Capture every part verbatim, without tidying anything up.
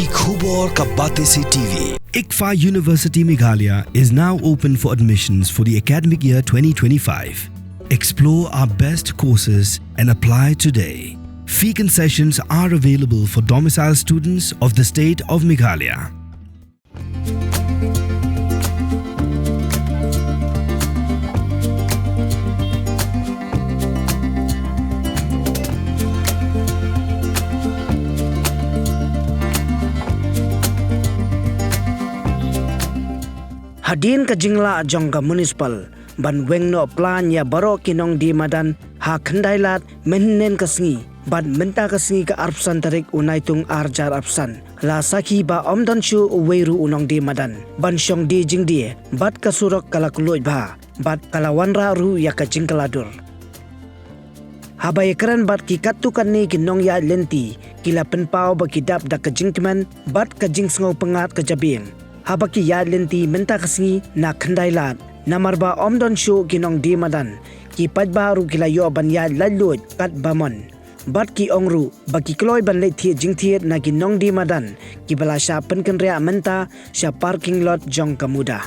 Khubor ka Batesi T V. ICFAI University Meghalaya is now open for admissions for the academic year twenty twenty-five. Explore our best courses and apply today. Fee concessions are available for domicile students of the state of Meghalaya. Hadien ka jinglah jong ka municipal ban weng noh plan ïa baroh ki nongdie madan ha Khyndailad mynhynnin ka sngi bad mynta ka sngi ka arphew san tarik u Naitung arhajar arphew san, la sakhi ba ym don shuh uwei ruh u nongdie madan ban shong die jingdie bad ka surok ka la kylluid bha bad ka la wanrah ruh ïa ka jingkylla dur. Haba ïakren bad ki katto katne ki nongïaid lynti, ki la pynpaw ba ki dap da ka jingkmen bad ka jingsngew pyngngad ka jabieng haba ki ïaid lynti mynta ka sngi na Khyndailad, namar ba ym don shuh ki nongdie madan, ki paidbah ruh ki la ïoh ban ïaid laitluid katba mon. Bad ki ong ruh ba ki kloi ban leit thied jingthied na ki nongdie madan kiba la shah pynkynriah mynta sha parking lot jong ka MUDA.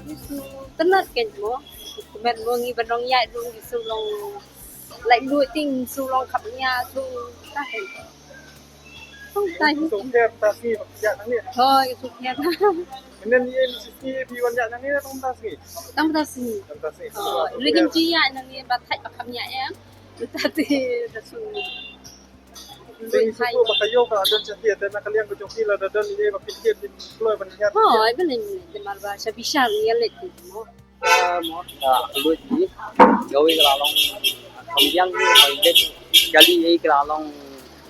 Ngi shu tynnat kein mo. Kmen mo ngi ba nongïaid ruh ngi shu long laitluid, ngi shu long khapngiah shu tah kein. Tang tah hi. Shu kher tah sngi ba ïaid nangne. Hooid, shu kher. Mynne ngi ïa shu sngi phi wan ïaid nangne tang tah sngi. Tang tah sngi. Tang tah sngi. Hooid, ri kim ju ïaid nangne ba thait ba khapngiah em. Mynta te da shu Sing suku ba ka ïoh ka don sha thied, na ka liang ka jong phi lada don ïa ba phi thied phi kloi ban ïa. Hooid, ba lei lei, te mar ba sha bishar ïa leit mo. Ah, mo, ah, kloi ni. Gawi ka la long. Kam biang ni ba leit kali ei ka la long.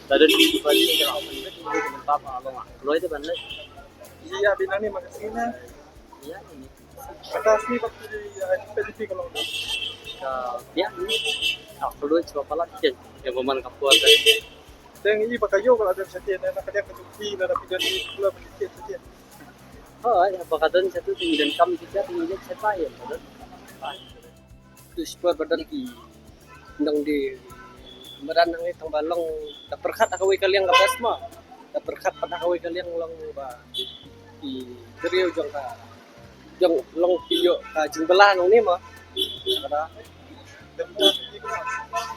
Da don ni ba ni ka la long. Kloi te ban leit. Ïa bi nang ni ma ka sing na. Ïa ni. Kata sngi ba ki, eh, pynti ka long. Ka biang ni. Ka kloi chuwa palat ken. Ïa ba man ka por. Dang i ba ka ïoh ka la don sha thied, na ka dang ka jong phi, na da phi don i kloi ba ki thied sha thied. Hooid, ba ka don sha tu, ti don kam ki thied, ti don sha thied, ïa ba don. Tu sport ba don ki nongdie madan nangne tang ba long da pyrkhat ha kawei ka liang ka best ma. Da pyrkhat pat ha kawei ka liang long ba ki briew jong ka jong long ki ïoh ka jingbylla nangne ma. Ka da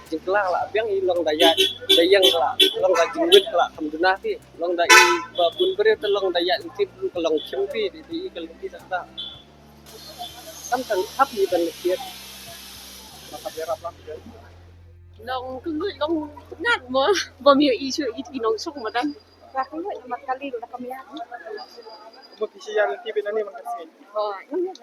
jingkylla la biang i long da ïa da ïeng la long da jingwit la kam duna phi long da i ba bun briew te long da ïa i tip ka long chim phi di di i ka lynti da da. Kam tang hap ni ban leit thied. Ba ka biang rap lam. Long kynduh long ngat mo. Ba mi ïoh i shu i ti nong suk madan. Ba kynduh mat kali da ka mia. Mo ki shi ïa lynti bi nani man ka sngi. Oh, iya.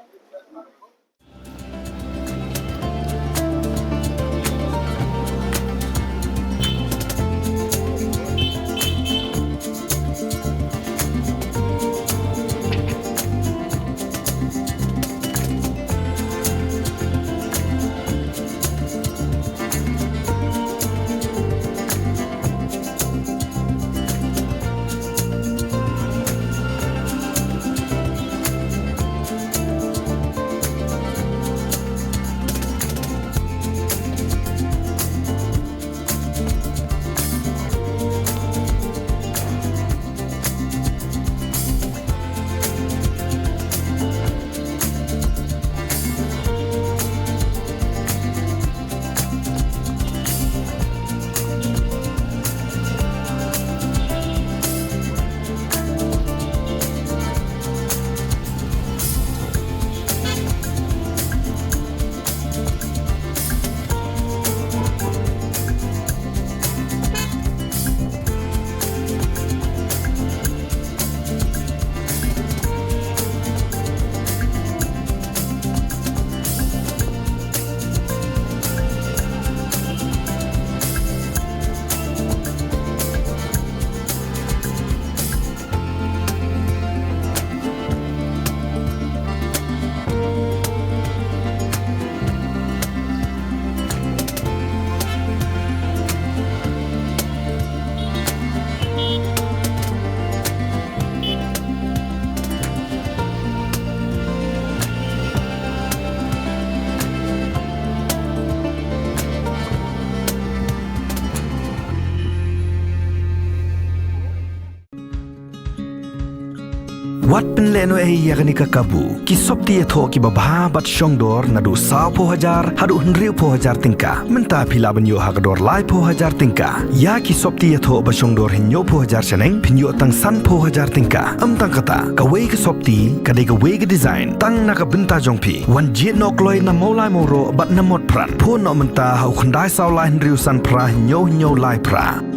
Wat pynlehnohei ïa kane ka kabu. Ki sopti ïathoh kiba bha bad shongdor naduh sawphew hajar haduh hynriewphew hajar tyngka. Mynta phi lah ban ïoh ha ka dor laiphew hajar tyngka. Ïa ki sopti ïathoh ba shongdor hynñiewphew hajar shaneng phin ïoh tang sanphew hajar tyngka. Ym tang kata, kawei ka sopti ka dei kawei ka design tang na ka bynta jong phi. Wan jied noh kloi na Mawlai Mawroh bad na Motphran. Phone noh mynta ha u khyndai saw lai hynriew san phra hynñiew hynñiew lai phra.